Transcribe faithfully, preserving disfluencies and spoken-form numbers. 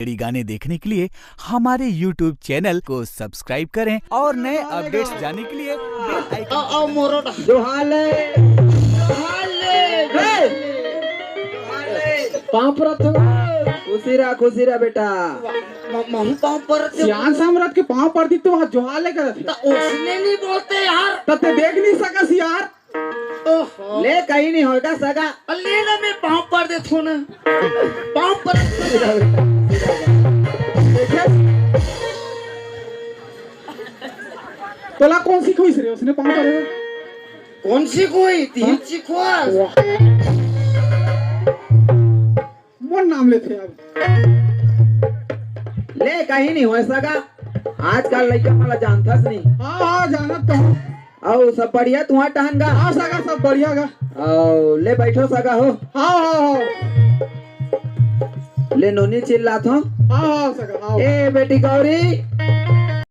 Comedy गाने देखने के लिए हमारे यूट्यूब चैनल को सब्सक्राइब करें और नए अपडेट्स जाने के लिए बेल आइकन। जोहार ले। पाँव परत हँव। खुशी रह, खुशी रह बेटा। महूँ पाँव परत हँव। सियान सामरथ के पाँव परत हँव त जोहार ले करत हे। त ओसने नहीं बोलते यार। त तें देख नहीं सकस यार। ओहो। ले, कहीं नहीं होय गा सगा। ले ना, मैं पाँव परत हँव ना। पाँव परत हँव। देखे? तोला कोन सिखोइस रे ओसने पाँव परे? कोन सिखोइस? तीन सिखोइस। मोर नाम लेथे अब। ले, कहीं नहीं होय सगा। आजकल लइका मन ला जानथस नहीं। हाँ, हाँ, जानत तो हँव। अउ सब बढ़िया तुँहर टहन गा? हाँ सगा, सब बढ़िया गा। अउ ले बइठो सगा हो। हाँ, हाँ, हाँ। ले नोनी चिल्लात हँव। हाँ, हाँ, सगा, हाँ। ए बेटी गौरी,